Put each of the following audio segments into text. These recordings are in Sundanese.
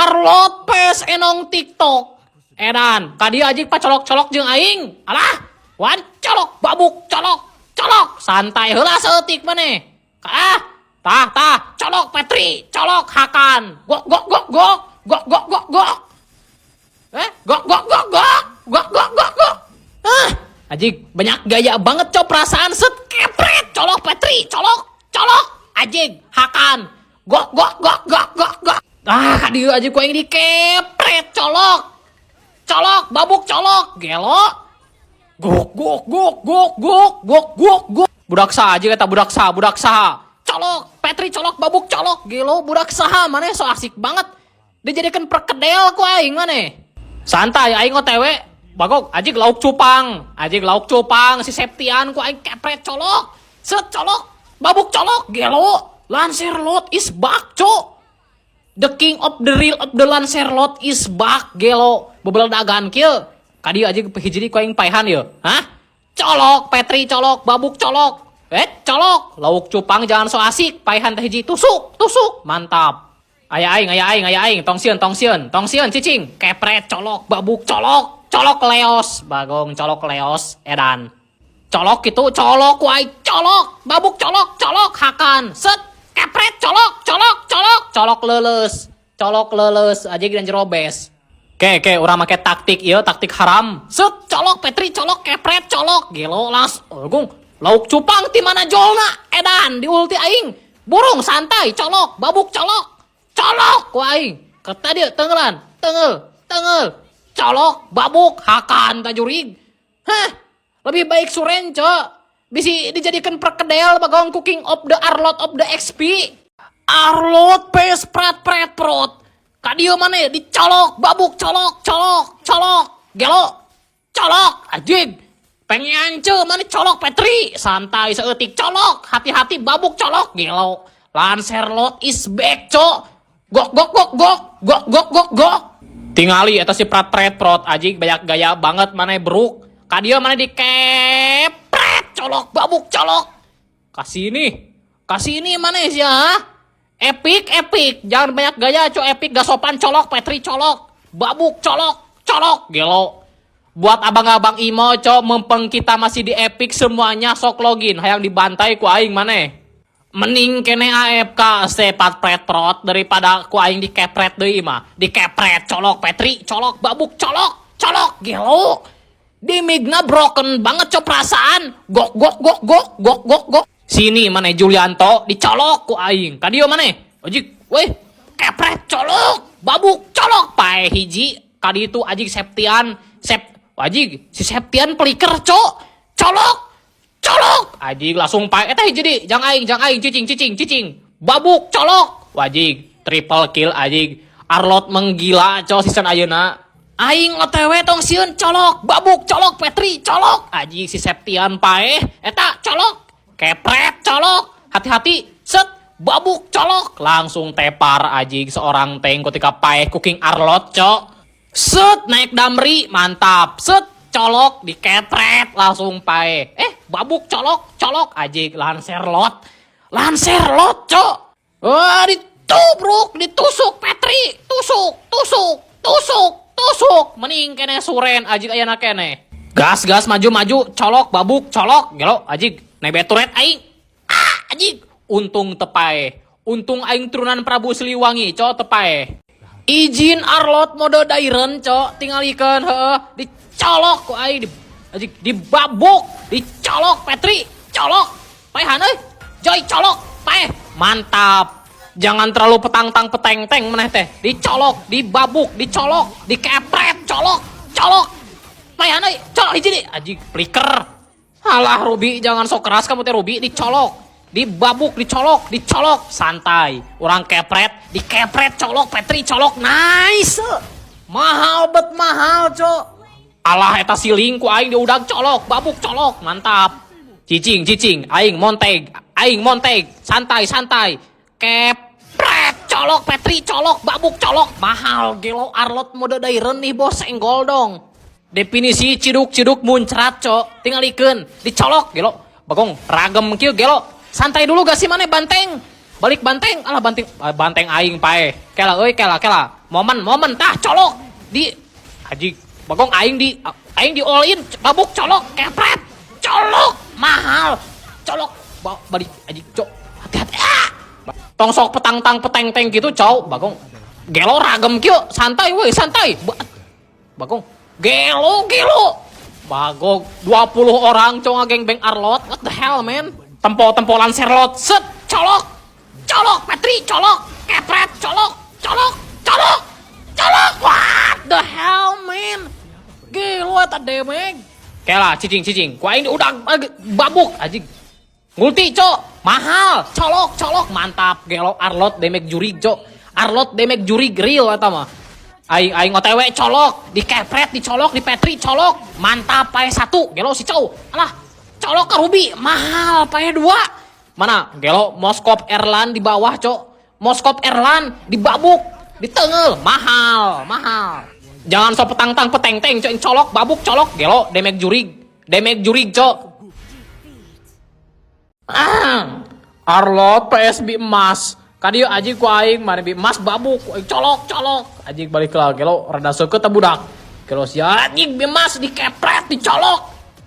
Arlott pes enong TikTok. Edan, ka dieu anjing pacolok-colok jeung aing. Alah, wan colok, babuk, colok, colok. Santai heula saeutik maneh. Ah, tah tah, colok Petri, colok Hakan. Gok gok gok gok, gok gok gok gok. Eh, gok gok gok gok, gok gok gok gok. Ah, anjing banyak gaya banget, cok, perasaan. Set, kepret, colok Petri, colok, colok, anjing, Hakan. Gok gok gok gok gok gok. Ah, ka dieu anjing ku aing dikepret, colok. Colok, babuk colok, gelo. Gok gok gok gok gok gok gok gok. Budak saha aja kata budak saha, budak saha. Colok, Petri colok, babuk colok, gelo, budak saha maneh, so asik banget. Dijadikan perkedel ku aing maneh. Santai, aing OTW. Bagok, anjing lauk cupang. Anjing lauk cupang si Septian ku aing kepret, colok. Set, colok, babuk colok, gelo. Lancelot is back, cok. The king of the real of the Lancelot is back, gelo. Bebeledagan kieu. Ka dieu aja hiji deui ku aing paehan yeuh. Hah? Colok, Petri colok, babuk colok. Eh, colok. Lauk cupang jangan so asik. Paehan teh hiji tusuk, tusuk. Mantap. Aya aing, aya aing, aya aing. Tong sieun, tong sieun, tong sieun cicing. Kepret colok, babuk colok. Colok Leos, bagong colok Leos, edan. Colok gitu, colok wae, colok, babuk colok, colok Hakan. Set, kepret colok, colok, colok, colok leuleus. Colok leuleus aja dan jero bes. Oke, oke, urang make taktik ieu, taktik haram. Set, colok Petri, colok, kepret, colok. Gelo langsung. Oh, gung. Lauk cupang ti mana jolna? Edan di ulti aing. Burung santai, colok, babuk colok. Colok ku aing. Kata dia tenggelan, tengel, tengel. Colok, babuk, Hakan tajurig. Hah? Lebih baik suren, cok. Bisa dijadikan perkedel bagong cooking of the Arlott of the XP. Arlott pes prat pret prot. Ka dieu maneh dicolok, babuk colok, colok, colok. Gelo. Colok, anjing. Pengen ce maneh, colok Petri, santai saeutik colok, hati-hati, babuk colok, gelo. Lancelot is back, cok. Gok gok gok gok, gok gok gok gok. Tingali eta si prat pret prot, anjing, banyak gaya banget maneh, bruk. Ka dieu maneh dikepret, colok, babuk colok. Kasih ini. Kasih ini maneh ya. Epic, epic, jangan banyak gaya, cok, epic gak sopan, colok Petri, colok. Babuk colok, colok, gelo. Buat abang-abang imo, cok, mumpung kita masih di epic semuanya sok login, hayang dibantai ku aing maneh. Mending keneh AFK sepat pret prot daripada ku aing dikepret deui mah. Dikepret, colok Petri, colok, babuk colok, colok, gelo. Di migna broken banget, cok, perasaan. Gok gok gok gok gok gok gok. Sini maneh Julianto, dicolok ku aing. Ka dieu maneh. Ojik, weh, kepret colok, babuk colok, pae hiji. Ka ditu anjing Septian, Sep anjing si Septian flicker, cok. Colok, colok, anjing langsung pae eta hiji di jang aing, jang aing, cicing cicing cicing, babuk colok, wajig triple kill, anjing. Arlott menggila, cok, season ayeuna. Aing OTW, tong sieun, colok, babuk colok, Petri colok, anjing si Septian pae eta, colok, kepret colok, hati-hati, set, babuk colok, langsung tepar anjing seorang tank ketika pae cooking Arlott, cok. Set, naik damri, mantap, set, colok, dikepret, langsung pae. Eh, babuk colok, colok, anjing Lancelot. Lancelot, cok. Wah, ditubruk, ditusuk Petri, tusuk, tusuk, tusuk, tusuk. Mending keneh suren anjing ayana keneh. Gas gas, maju maju, colok, babuk colok, gelo anjing nebe turret aing. Ah, anjing, untung teu paeh. Untung aing turunan Prabu Siliwangi, cok, teu paeh. Izin Arlott mode Dairen, cok, tingalikeun, heeh, dicolok ku aing di anjing, dibabuk, dicolok Petri, colok. Paehan euy. Joy colok, paeh. Mantap. Jangan terlalu petang-tang peteng-teng maneh teh. Dicolok, dibabuk, dicolok, dikepret, colok, colok. Paehan euy, colok hiji deui. Anjing flicker. Alah Ruby, jangan sok keras kamu teh, Ruby, dicolok. Dibabuk, dicolok, dicolok, santai. Orang kepret, dikepret, colok, Petri, colok, nice. Mahal bet mahal, cok. Alah eta siling ku aing diudag, colok, babuk colok, mantap. Cicing, cicing, aing monteg, santai, santai. Kepret, colok, Petri, colok, babuk, colok, mahal, gelo Arlott mode Dairen nih bos, senggol dong. Definisi ciduk-ciduk muncrat, cok, tingalikeun, dicolok, gelo. Bagong, ragem kieu, gelo. Santai dulu gak sih maneh, banteng? Balik banteng, alah banteng, ah, banteng aing paeh. Kela euy, kela kela. Momen momen tah colok di anjing. Bagong, aing di all in, babuk, colok, kepret, colok, mahal, colok, balik anjing, cok, hati-hati, ah! Tong sok petang-tang peteng-teng gitu, cok, bagong, gelo ragem kieu, santai woi, santai, bagong, gelo gelo, bagong, 20 orang cok ngagangbang Arlott, what the hell, man? Tempo-tempolan Serlot, set, colok, colok, Petri, colok, kepret, colok, colok, colok, colok, what the hell, man? Gelo eta damage. Kela, cicing cicing, ku aing udah babuk anjing. Ngulti, cok, mahal, colok colok, mantap, gelo Arlott damage jurig, cok. Arlott damage jurig real eta mah. Aing aing OTW colok, dikepret, dicolok, di Petri colok, mantap, pae satu, gelo si cow. Alah, colok ke Ruby, mahal, pae dua. Mana? Gelo Moskov Erlan di bawah, cok. Moskov Erlan dibabuk, ditengel, mahal, mahal. Jangan sok petang-tang peteng-teng, cok, colok, babuk, colok, gelo damage jurig, damage jurig, cok. Ah, Arlott PSB emas. Kadieu aji ku aing mane bi emas babuk, ku aing colok colok. Anjing, balik lagi gelo rada seukeut teh budak. Gelo sia anjing bi emas dikepret, dicolok.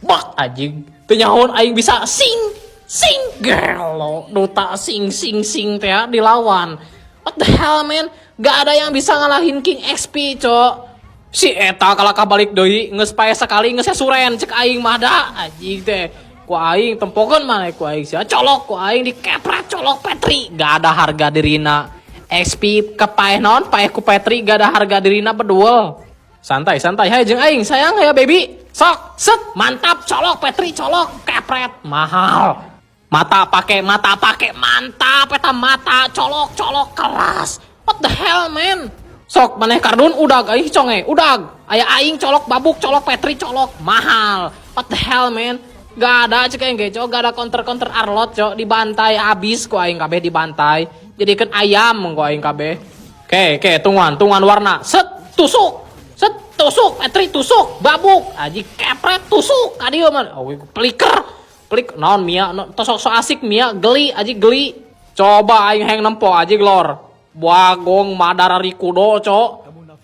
Bak anjing. Teu nyahoan aing bisa sing sing, gelo duta sing sing sing teh dilawan. What the hell, man? Gak ada yang bisa ngalahin King XP, cok. Si eta kalah balik deui geus pae sekali geus suren cek aing mah da anjing teh. Ku aing tempokeun mana ku aing sia, colok ku aing, dikepret, colok Petri, gak ada harga dirina. XP ke paeh naon, paeh ku Petri, gak ada harga dirina beduel. Santai santai, hai jeung aing sayang ya baby. Sok set, mantap, colok Petri, colok, kepret, mahal. Mata pakai mata pakai, mantap eta mata, colok colok keras. What the hell, man? Sok maneh kardun udag aing conge udag aya aing, colok, babuk, colok Petri, colok, mahal. What the hell, man? Gak ada cek aing ge, cok, gak ada counter counter Arlott, cok, dibantai abis ku aing kabeh, dibantai jadikan ayam ku aing kabeh. Oke, tungguan tungguan warna, set, tusuk, set, tusuk Petri, tusuk, babuk aji, kepret, tusuk kadieu man. Oh, flicker pelik naon Mia no, tosok so asik Mia, geli aji, geli. Coba aing heng nempo aji glor. Bagong madara rikudo, cok.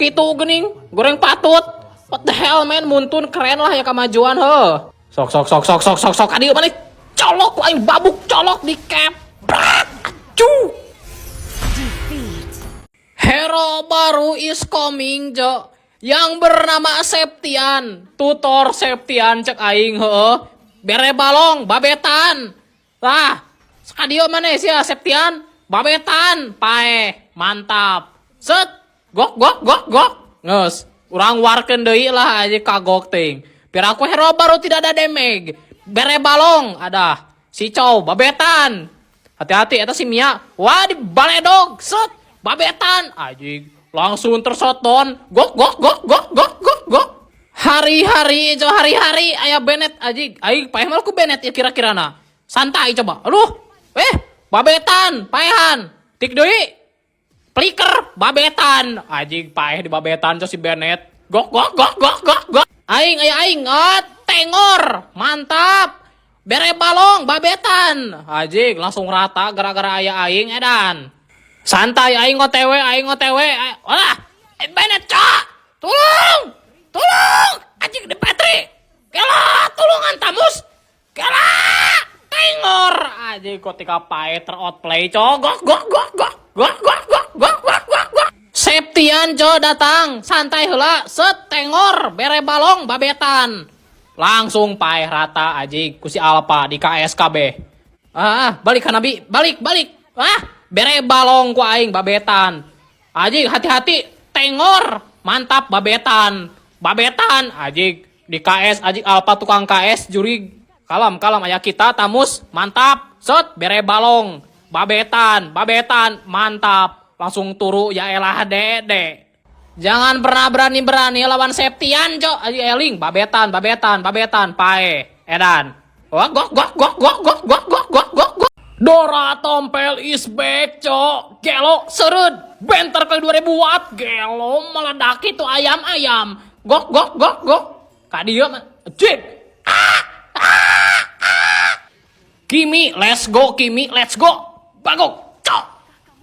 Kitu gening goreng patut. What the hell, man? Muntun keren lah ya kemajuan he. Sok sok sok sok sok sok sok kadieu mana, colok ku aing, babuk, colok, dikepret. Acuh. Hero baru is coming, cok. Yang bernama Septian, tutor Septian cek aing heueuh. Bere balong, babetan. Lah, sakadieu mana sia Septian? Babetan, paeh, mantap. Set, gok gok gok gok. Nges, urang warkeun deui lah aja kagok ting. Biar aku hero baru tidak ada damage. Bere balong, ada. Si Chow, babetan. Hati-hati eta si Mia. Wah, di baledog, set, babetan. Anjing, langsung tersoton. Gok gok gok gok gok gok gok. Hari-hari, coba hari-hari aya Bennett anjing. Aing paeh mah ku Bennett ya kira-kira na. Santai coba. Aduh. Eh, babetan, paehan. Tik deui. Flicker, babetan. Anjing, paeh di babetan coy si Bennett. Gok gok gok gok gok gok. Aing aya aing, ah, tengor. Mantap. Bere balong, babetan. Anjing, langsung rata gara-gara aya aing edan. Santai aing OTW, aing OTW. Alah, eh, Bennett, cok. Tolong. Tolong. Anjing di Petri. Kela, tulungan tamus. Kela. Tengor. Anjing kok tika pae ter outplay, cok. Gok gok gok gok. Gok gok gok gok gok gok gok. Septian, cok, datang. Santai heula. Set, tengor, bere balong, babetan. Langsung paeh rata anjing ku si Alpa di KSKB. Ah, balik Hanabi, balik, balik. Ah, bere balong ku aing, babetan. Anjing, hati-hati, tengor, mantap, babetan. Babetan, anjing di KS anjing, Alpa tukang KS jurig. Kalem, kalem aya kita tamus, mantap. Set, bere balong, babetan, babetan, mantap. Langsung turu ya elah dede. Jangan pernah berani-berani lawan Septian, cok. Aji eling, babetan, babetan, babetan, pae, edan. Wah, gok, gok, gok, gok, gok, gok, gok, gok, gok, gok. Dora Tompel is back, cok. Gelo, serud. Benter ke 2000 watt. Gelo, meledak itu ayam-ayam. Gok, gok, gok, gok. Kadieu, cik. Ah, ah, ah. Kimi, let's go, Kimi, let's go. Bagok, cok.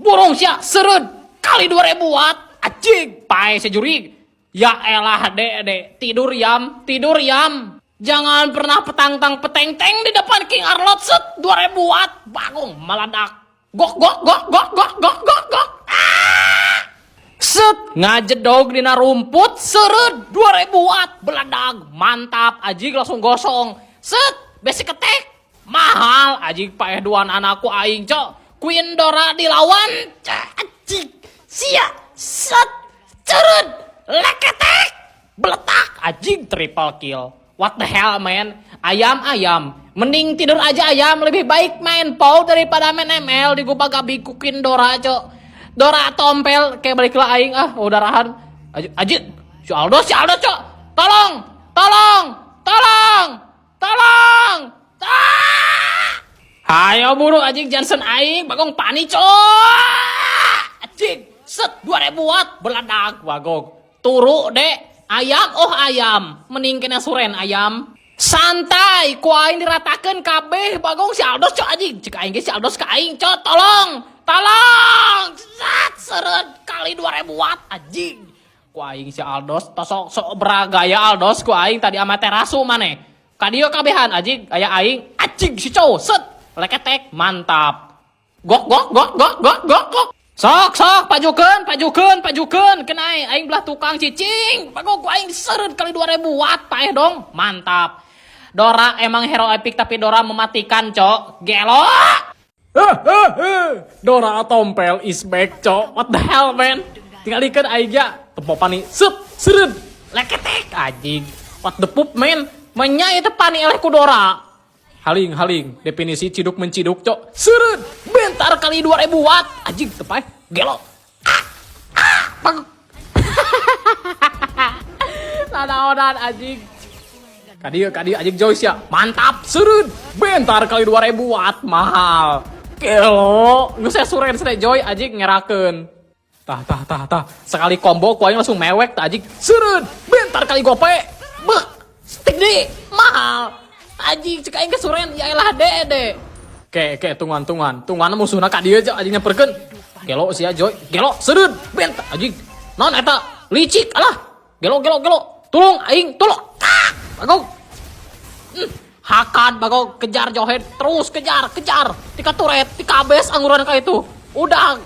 Burung sia, seureud kali 2000 watt, anjing, paeh si jurig. Ya elah dek dek, tidur yam, tidur yam. Jangan pernah petang-tang peteng-teng di depan King Arlott, set 2000 watt, bagong meledak. Gok gok gok gok gok gok gok gok. Ah! Set ngajedog dina rumput, seureud 2000 watt, beledag, mantap, anjing langsung gosong. Set basic attack mahal, anjing, paeh duaan anakku aing, cok. Queen Dora dilawan, anjing sia, set seureud, leketek, beletak, anjing, triple kill. What the hell, man? Ayam ayam, mending tidur aja ayam, lebih baik main POW daripada main ML di gua gabi ku Queen Dora, cok. Dora tompel kayak balik lah aing, ah, udah rahan. Aja aja si Aldo, si Aldo, cok. Tolong, tolong, tolong, tolong. Ah! Hayo buru anjing Johnson aing, bagong panik, cok. Anjing, set 2000 watt beledak, bagong. Turu dek, ayam, oh ayam, mending kena suren ayam. Santai, ku aing diratakeun kabeh, bagong si Aldos, cok, anjing. Cek aing ge si Aldos ka aing, cok, tolong. Tolong. Zat seureud kali 2000 watt, anjing. Ku aing si Aldos tosok sok beragaya Aldos ku aing tadi amaterasu maneh. Ka dieu kabehan anjing, aya aing, anjing si cow, set leketek, mantap. Gok gok gok gok gok gok gok. Sok sok pajukeun, pajukeun, pajukeun, kenai aing belah tukang cicing. Bagong ku aing seureud kali 2000 watt, paeh dong. Mantap. Dora emang hero epic, tapi Dora mematikan, cok. Gelo. Dora tompel is back, cok. What the hell, man? Tinggal ikan aing ya. Tempo pani, set, seureud, leketek, anjing. What the poop, man? Menya itu pani eleh ku Dora. Haling, haling. Definisi ciduk menciduk, cok. Seureud, bentar kali 2000 watt. Anjing, tepai. Gelo. Ah, ah, bang. Nanaonan anjing. Kadieu, kadieu anjing Joyce ya. Mantap, seureud. Bentar kali 2000 watt, mahal. Gelo, geus saya suren sene Joy anjing ngerakeun. Tah tah tah tah. Sekali combo ku aing langsung mewek tah anjing. Seureud, bentar kali gope. Bek, stick di mahal. Anjing cek aing ke suren, ya elah de de. Ke ke tungguan tungguan. Tungguan musuhna ka dieu aja anjing nyamperkeun. Gelo sia Joy. Gelo, seureud, bentar anjing. Naon eta? Licik alah. Gelo gelo gelo. Tulung aing, tulung. Ah, bagong. Hakan bagong, kejar Johed, terus kejar, kejar. Tika turet, tika bes angguran ka itu. Udah.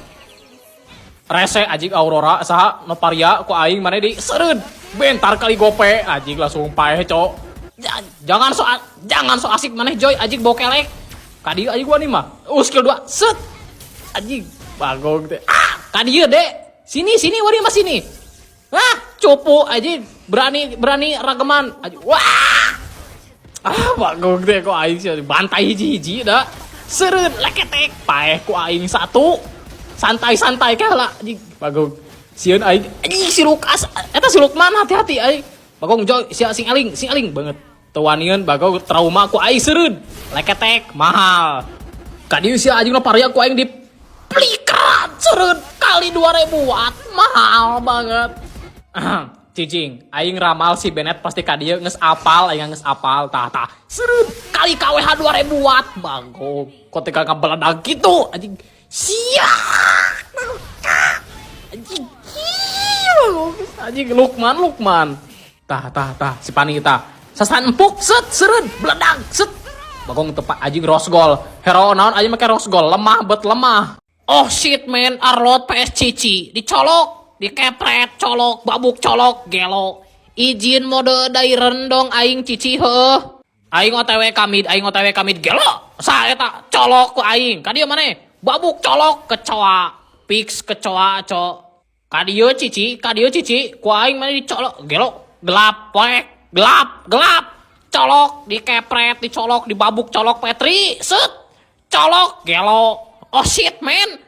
Rese anjing Aurora saha Novaria ku aing mana di seureud. Bentar kali gope anjing langsung paeh, cok. Jangan so asik maneh Joy anjing bau kelek. Kadieu anjing gua nih mah. Skill 2 set. Anjing bagong teh. Ah, kadieu dek. Sini sini wani mah sini. Ah, cupu anjing. Berani berani rageman. Anjing. Wah. Ah, bagong teh kok aing sih bantai hiji-hiji dah. Seureud leketek paeh ku aing satu. Santai-santai kah lah anjing. Bagong. Sieun aing. Anjing si Lukas eta si Lukman, hati-hati aing. Bagong Joy sia sing aling, sing aling banget. Teu wanian bagong trauma ku aing, seureud. Leketek mahal. Kadieu sia anjing paria ku aing di plikrat, seureud kali 2000 watt, mahal banget. Cicing, aing ramal si Bennett pasti ka dieu, geus apal, aing geus apal, tah tah. Seureud kali KWH 2000 watt, bagong. Kok tinggal ngabeledag gitu, anjing. Sia. Anjing. Anjing Lukman, Lukman. Tah tah tah si Pani tah. Sasan empuk, set seureud beledag set. Bagong tepat anjing rose gold. Hero naon anjing make rose gold, lemah bet lemah. Oh shit man, Arlott PS Cici dicolok, dikepret, colok, babuk colok, gelo. Izin mode dairen dong aing Cici heuh. Aing OTW kamid, aing OTW kamid, gelo. Sa eta colok ku aing. Ka dieu maneh? Babuk colok kecoa. Fix kecoa, cok. Ka dieu Cici, ka dieu Cici, ku aing maneh dicolok, gelo, gelap poek, gelap, gelap. Colok, dikepret, dicolok, dibabuk colok Petri, set. Colok, gelo. Oh shit man.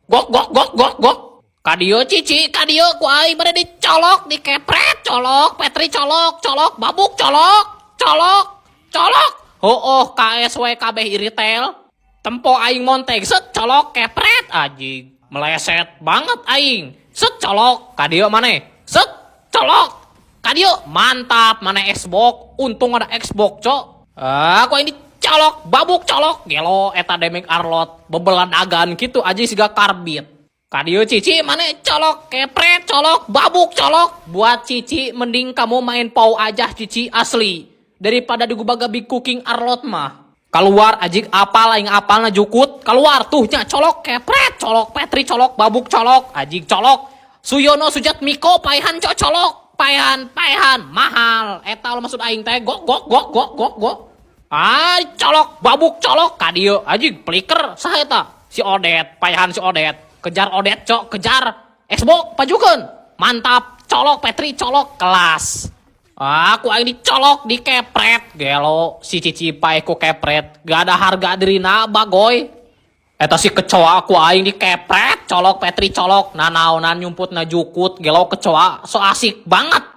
Gok gok gok gok gok. Kadieu Cici, kadieu ku aing maneh dicolok, dikepret, colok, Petri colok, colok, babuk colok, colok, colok. Oh oh KSW kabeh iritel. Tempo aing monteg, set colok kepret anjing. Meleset banget aing. Set colok, kadieu maneh. Set colok. Kadieu mantap, mana Xbox. Untung ada Xbox, cok. Ah, ku aing dicolok. Colok, babuk colok. Gelo eta damage Arlott bebeladagan kitu aja siga karbit. Kadieu Cici mana, colok, kepret, colok, babuk colok. Buat Cici, mending kamu main pau aja, Cici, asli. Daripada digubaga big cooking Arlott mah. Keluar ajik, apal aing, apal na jukut. Keluar tuh nya, colok, kepret, colok, Petri colok, babuk colok, ajik colok. Suyono Sujat Miko paehan cok, colok. Paehan, paehan, mahal. Eta lo maksud aing teh gok gok gok gok gok gok. Ah, colok, babuk colok kadieu ajik flicker saha eta? Si Odet, paehan si Odet. Kejar Odet, cok, kejar. Xbox pajukeun. Mantap, colok Petri colok kelas. Aku aing dicolok, dikepret, gelo si Cici paeh ku kepret, gak ada harga dirina bagoy. Eta si kecoa aku aing dikepret, colok Petri colok, nanaonan nyumput na jukut, gelo kecoa, so asik banget.